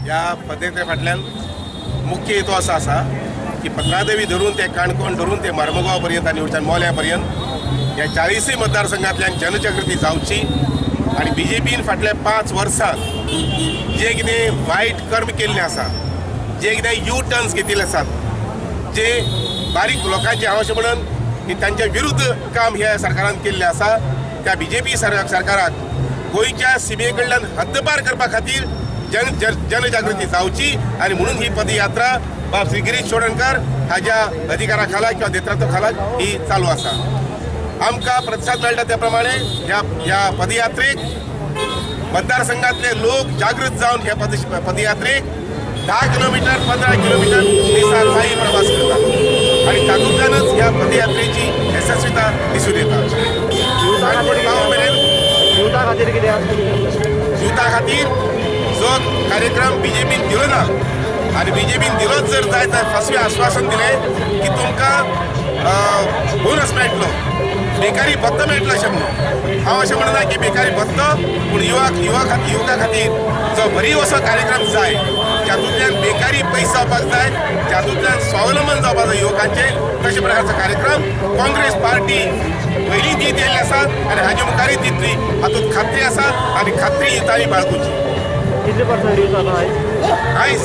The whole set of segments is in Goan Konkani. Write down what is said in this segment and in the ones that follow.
ह्या पदयात्रे फाटल्यान मुख्य हेतू असो आसा की पत्रादेवी धरून ते काणकोण धरून ते मार्मगांव पर्यंत आनी वयल्यान मोल्या पर्यंत ह्या 40 मतदारसंघांतल्यान जनजागृती जावची आनी बीजेपीन फाटल्या 5 वर्सांत जे कितें वायट कर्म केल्लें आसा, जे कितें यू टर्न्स घेतिल्ले आसात, जे बारीक लोकांचे हांव अशें म्हणून की तांच्या विरुद्ध काम ह्या सरकारान केल्लें आसा, त्या बीजेपी सरकाराक गोंयच्या सिमे कडल्यान हद्दपार करपा खातीर जन जनजागृती जावची आनी म्हणून ही पदयात्रा बाब श्री गिरीश चोडणकर हाज्या अधिकारा खाला किंवा नेतृत्वा खाला ही चालू आसा. आमकां प्रतिसाद मेळटा त्या प्रमाणे ह्या ह्या पदयात्रेक मतदारसंघातले लोक जागृत जावन ह्या पदयात्रेक 10 किलोमीटर 15 किलोमीटर दिसाक पायी प्रवास करतात आनी तातूंतल्यानच ह्या पदयात्रेची यशस्विता दिसून येता. काणकोण गांव मेरेन युथा खातीर कितें आसा? युथा खातीर जो कार्यक्रम बीजेपीन दिलो ना आनी बीजेपीन दिलोच जर जायत जाल्यार फसवें आश्वासन दिलें की तुमकां बोनस मेळटलो, बेकारी भत्तो मेळटलो अशें म्हणून. हांव अशें म्हणना की बेकारी भत्तो, पूण युवका खातीर जो भरीव असो कार्यक्रम जाय, जातूंतल्यान बेकारी पयस जावपाक जाय, जातूंतल्यान स्वावलंबन जावपाक जाय युवकांचें, तशे प्रकारचो कार्यक्रम काँग्रेस पार्टी पयलीं दीत येयल्ली आसा आनी हाजे मुखारूय दितली, हातूंत खात्री आसा आनी खात्री युथांनी बाळगुची. कितले पर्संट यूथ जाता आयज? आयज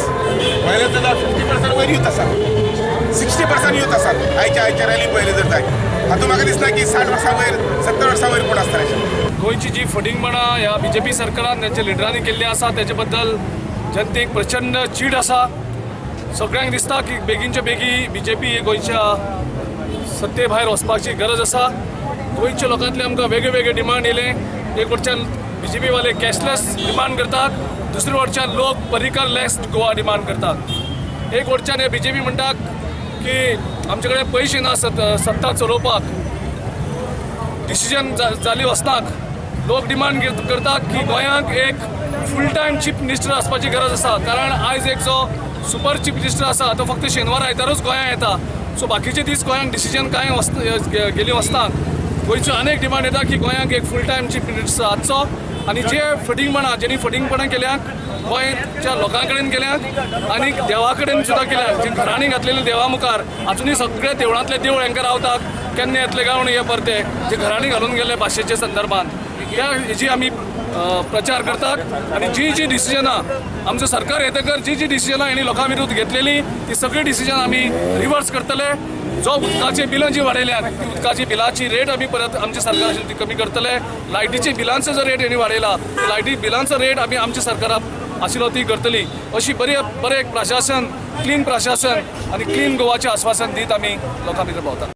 पळयलें जाल्यार 50% वयर यूथ आसा, 60% यूथ आसात आयच्या आयच्या रॅली पळयलें जर जाय. हातूंत म्हाका दिसना की 60 वर्सां वयर 70 वर्सां वयर कोण आसतले अशें. गोंयची जी फटींगपणां ह्या बीजेपी सरकारान तांच्या लिडरांनी केल्ली आसा तेजे बद्दल जनतेक प्रचंड चीड आसा. सगळ्यांक दिसता की बेगीनच्या बेगी बीजेपी गोंयच्या सत्ते भायर वचपाची गरज आसा. गोंयच्या लोकांतले आमकां वेगळे वेगळे डिमांड येयले. एक वटच्यान बीजेपी वाले कॅशलेस डिमांड करतात, दुसरे वटच्यान लोक पर्रीकर लेस गोवा डिमांड करतात. एक वटच्यान हे बीजेपी म्हणटा की आमचे कडेन पयशे ना सत्ता चलोवपाक, डिसिजन जाली वचनाक. लोक डिमांड करतात की गोंयांक एक फूल टायम चीफ मिनिस्टर आसपाची गरज आसा, कारण आयज एक जो सुपर चीफ मिनिस्टर आसा तो फक्त शेनवार आयतारूच गोंयांत येता. सो बाकीचे दीस गोंयांक डिसिजन कांय वच गेली वचना. गोंयचो अनेक डिमांड येता की गोंयांक एक फूल टायम चीफ मिनिस्टर आसचो आनी जे फटींगपणां जेणी फटींगपणां केल्यात गोंयच्या लोकां कडेन केल्यात आनी देवा कडेन सुद्दां केल्यात, जे घरांनी घातलेले देवा मुखार अजुनूय सगळे देवळांतले देवूळ हांकां रावतात, केन्ना येतले काय म्हणून हे परते जे घरांनी घालून गेले भाशेच्या संदर्भात, ह्या हेजी आमी प्रचार करतात. आनी जी जी डिसिजनां आमचें सरकार येतकर जी जी डिसिजनां हेणी लोकां विरुद्ध घेतलेली ती सगळी डिसिजन आमी रिवर्स करतले. जो उदकाची बिलां जी वाडयल्यात ती उदकाची बिलाची रेट आमी परत आमच्या सरकार आशिल्ली ती कमी करतले. लायटीचे बिलांचो जो रेट हेणी वाडयला, लायटी बिलांचो रेट आमी आमच्या सरकाराक आशिल्लो ती करतली. अशी बरी बरें एक प्रशासन, क्लीन प्रशासन आनी क्लीन गोवाचें आस्वासन दीत आमी लोकां भितर भोंवतात.